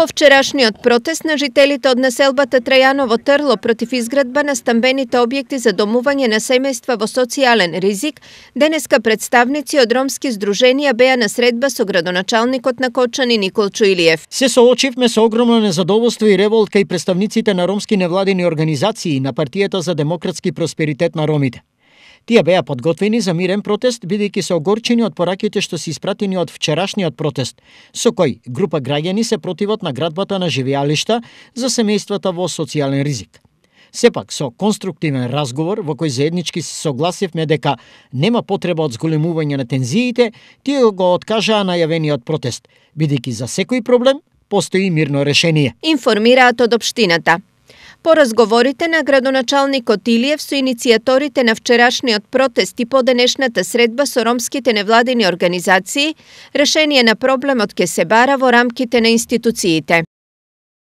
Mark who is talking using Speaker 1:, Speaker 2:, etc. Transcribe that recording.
Speaker 1: По вчерашниот протест на жителите од населбата Трајаново Трло против изградба на стамбените објекти за домување на семејства во социјален ризик, денеска представници од ромски здруженија беа на средба со градоначалникот на Кочани Никол Чуилиев.
Speaker 2: Се соочивме со огромно незадоволство и револт кај представниците на ромски невладини организации на Партијата за демократски просперитет на ромите. Тие беа подготвени за мирен протест, бидејќи се огорчени од пораките што се испратени од вчерашниот протест, со кој група граѓани се противат на градбата на живеалишта за семејствата во социјален ризик. Сепак, со конструктивен разговор во кој заеднички се согласивме дека нема потреба од зголемување на тензиите, тие го откажаа најавениот протест, бидејќи за секој проблем постои мирно решение.
Speaker 1: Информираат од општината. По разговорите на градоначалникот Илиев со иницијаторите на вчерашниот протест и поденешната средба со ромските невладини организации, решение на проблемот ќе се бара во рамките на институциите.